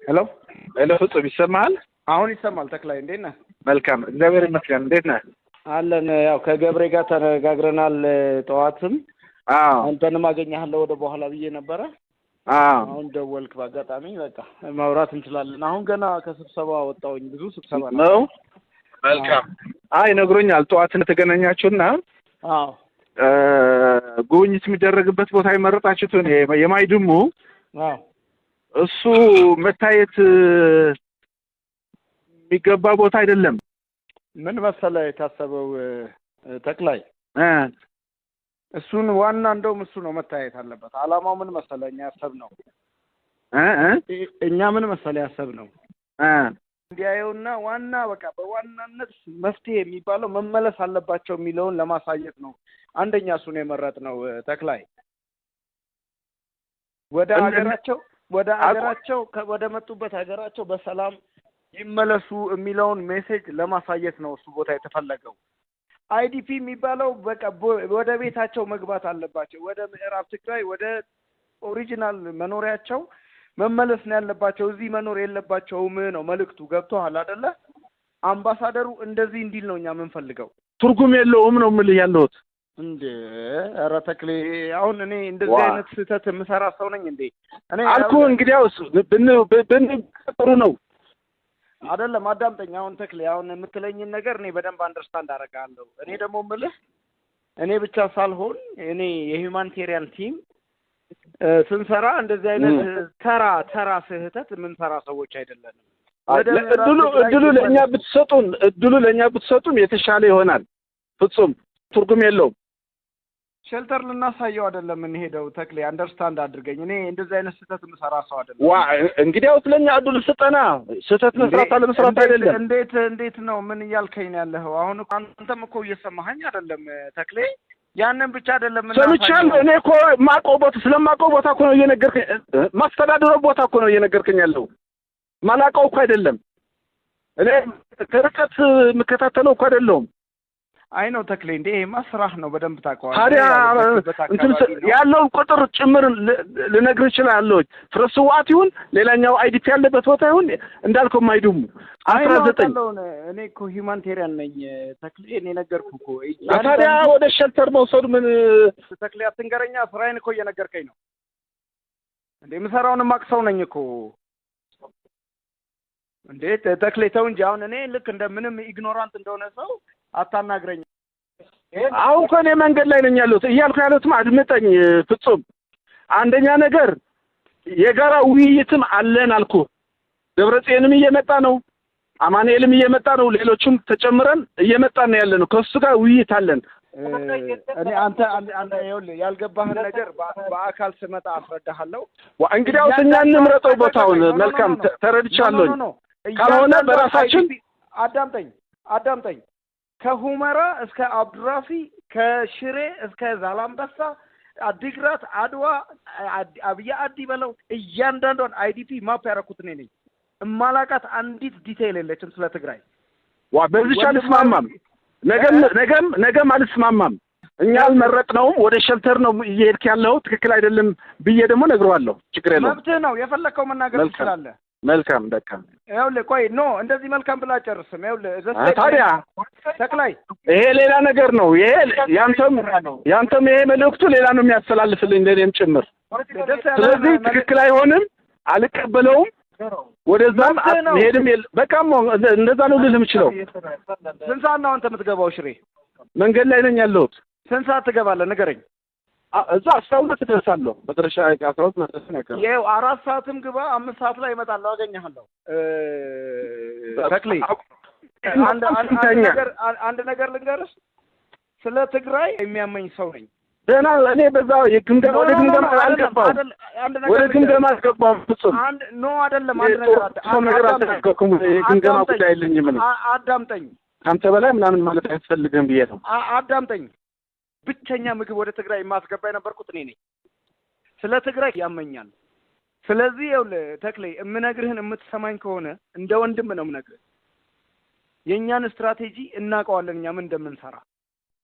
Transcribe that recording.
Hello። Hello ፍጹም፣ ይሰማሃል? አሁን ይሰማል። ተክላይ፣ እንዴት ነህ? መልካም፣ እግዚአብሔር ይመስገን። እንዴት ነህ? አለን። ያው ከገብሬ ጋር ተነጋግረናል። ጠዋትም አንተንም አገኘሃለሁ ወደ በኋላ ብዬ ነበረ። አሁን ደወልክ በአጋጣሚ። በቃ ማውራት እንችላለን። አሁን ገና ከስብሰባ ወጣሁኝ። ብዙ ስብሰባ ነው። መልካም። አይ፣ ነግሮኛል ጠዋት እንደተገናኛችሁና ጉብኝት የሚደረግበት ቦታ የመረጣችሁትን የማይድሙ እሱ መታየት የሚገባ ቦታ አይደለም። ምን መሰለህ የታሰበው ተክላይ፣ እሱን ዋና እንደውም እሱ ነው መታየት አለበት። አላማው ምን መሰለህ እኛ ያሰብነው እኛ ምን መሰለህ ያሰብነው እንዲያየውና ዋና በቃ በዋናነት መፍትሄ የሚባለው መመለስ አለባቸው የሚለውን ለማሳየት ነው። አንደኛ እሱን የመረጥነው ተክላይ፣ ወደ ሀገራቸው ወደ መጡበት ሀገራቸው በሰላም ይመለሱ የሚለውን message ለማሳየት ነው እሱ ቦታ የተፈለገው። IDP የሚባለው በቃ ወደ ቤታቸው መግባት አለባቸው። ወደ ምዕራብ ትግራይ ወደ original መኖሪያቸው መመለስ ነው ያለባቸው። እዚህ መኖር የለባቸውም ነው መልእክቱ። ገብቶሃል አይደለ? አምባሳደሩ እንደዚህ እንዲል ነው እኛ የምንፈልገው። ትርጉም የለውም ነው የምልህ ያለሁት። እንዴ፣ ኧረ ተክሌ፣ አሁን እኔ እንደዚህ አይነት ስህተት የምሰራ ሰው ነኝ እንዴ? እኔ አልኩህ። እንግዲያውስ ብን ጥሩ ነው። አይደለም፣ አዳምጠኝ። አሁን ተክሌ፣ አሁን የምትለኝን ነገር እኔ በደንብ understand አደርጋለሁ። እኔ ደግሞ የምልህ እኔ ብቻ ሳልሆን እኔ የ humanitarian team ስንሰራ እንደዚህ አይነት ተራ ተራ ስህተት የምንሰራ ሰዎች አይደለንም። እድሉ ለእኛ ብትሰጡን፣ እድሉ ለእኛ ብትሰጡን የተሻለ ይሆናል። ፍጹም ትርጉም የለውም። Shelter ልናሳየው አይደለም የምንሄደው። ተክሌ፣ understand አድርገኝ። እኔ እንደዚህ አይነት ስህተት የምሰራ ሰው አይደለም። ዋ፣ እንግዲያውስ ለእኛ እድሉ ስጠና። ስህተት መስራት አለመስራት አይደለም። እንዴት ነው? ምን እያልከኝ ነው ያለኸው? አሁን አንተም እኮ እየሰማኸኝ አይደለም ተክሌ። ያንን ብቻ አይደለም። ሰምቻለሁ። እኔ እኮ ማውቀው ቦታ፣ ስለማውቀው ቦታ እኮ ነው እየነገርከኝ። ማስተዳደረው ቦታ እኮ ነው እየነገርከኝ ያለው። ማላውቀው እኮ አይደለም። እኔ ከርቀት የምከታተለው እኮ አይደለሁም። አይ ነው ተክሌ፣ እንዴ፣ ይሄማ ስራህ ነው፣ በደንብ ታውቀዋለህ። ታዲያ እንትን ያለውን ቁጥር ጭምር ልነግርህ እችላለሁ። ፍረስዋት ይሁን ሌላኛው IDP ያለበት ቦታ ይሁን፣ እንዳልከው ማይድሙ 19። እኔ እኮ humanitarian ነኝ ተክሌ፣ እኔ ነገርኩህ እኮ። ታዲያ ወደ shelter መውሰዱ ምን ተክሌ፣ አትንገረኛ። ስራዬን እኮ እየነገርከኝ ነው እንዴ። የምሰራውን የማውቅ ሰው ነኝ እኮ። እንዴ ተክሌ፣ ተው እንጂ። አሁን እኔ ልክ እንደ ምንም ignorant እንደሆነ ሰው አታናግረኝ። አሁን እኮ እኔ መንገድ ላይ ነኝ ያለሁት። እያልኩ ያለሁትም አድምጠኝ ፍጹም። አንደኛ ነገር የጋራ ውይይትም አለን አልኩ። ደብረጽዮንም እየመጣ ነው፣ አማኑኤልም እየመጣ ነው፣ ሌሎቹም ተጨምረን እየመጣን ነው ያለ ነው። ከእሱ ጋር ውይይት አለን። እኔ አንተ አንተ ይኸውልህ፣ ያልገባህን ነገር በአካል ስመጣ አስረዳሃለሁ። እንግዲያውስ እኛ እንምረጠው ቦታውን። መልካም፣ ተረድቻለሁኝ። ካልሆነ በራሳችን አዳምጠኝ፣ አዳምጠኝ። ከሁመራ እስከ አብዱራፊ፣ ከሽሬ እስከ ዛላምበሳ፣ አዲግራት፣ አድዋ፣ አብያ አዲ በለው፣ እያንዳንዷን IDP map ያደረኩት እኔ ነኝ። እማላቃት አንዲት detail የለችም ስለ ትግራይ። ዋ፣ በዚች አልስማማም። ነገም ነገም ነገም አልስማማም። እኛ አልመረጥነውም። ወደ shelter ነው እየሄድክ ያለው፣ ትክክል አይደለም ብዬ ደግሞ ነግረዋለሁ። ችግር የለውም። መብትህ ነው፣ የፈለግከው መናገር ትችላለህ። መልካም፣ በቃ። ይኸውልህ፣ ቆይ፣ no፣ እንደዚህ መልካም ብለህ አጨርስም። ይኸውልህ ታዲያ ተክላይ፣ ይሄ ሌላ ነገር ነው። ይሄ ያንተም ይሄ መልእክቱ ሌላ ነው የሚያስተላልፍልኝ ለእኔም ጭምር። ስለዚህ ትክክል አይሆንም፣ አልቀበለውም። ወደዛም መሄድም በቃ እንደዛ ነው ልልህ የምችለው። ስንት ሰዓት ነው አንተ የምትገባው ሽሬ? መንገድ ላይ ነኝ ያለሁት። ስንት ሰዓት ትገባለህ? ንገረኝ። እዛ 12 እደርሳለሁ። መድረሻ 12 መድረስ ነው። ይኸው 4 ሰዓትም ግባ፣ 5 ሰዓት ላይ እመጣለሁ፣ አገኘሃለሁ። ተክሌ፣ አንድ ነገር ልንገርህ፣ ስለ ትግራይ የሚያመኝ ሰው ነኝ። ደህና፣ እኔ በዛ የግምገማ ወደ ግምገማ አልገባሁም። ወደ ግምገማ አልገባሁም ፍጹም። አንድ no አይደለም፣ አንድ ነገር ሰው ነገር አልተናገርኩም። የግምገማ ጉዳይ የለኝም እኔ። አዳምጠኝ። ከአንተ በላይ ምናምን ማለት አያስፈልግም ብዬ ነው። አዳምጠኝ። ብቸኛ ምግብ ወደ ትግራይ የማስገባ የነበርኩት እኔ ነኝ። ስለ ትግራይ ያመኛል። ስለዚህ ይኸውልህ ተክሌ፣ የምነግርህን የምትሰማኝ ከሆነ እንደ ወንድም ነው የምነግርህ። የእኛን ስትራቴጂ እናውቀዋለን፣ እኛ ምን እንደምንሰራ።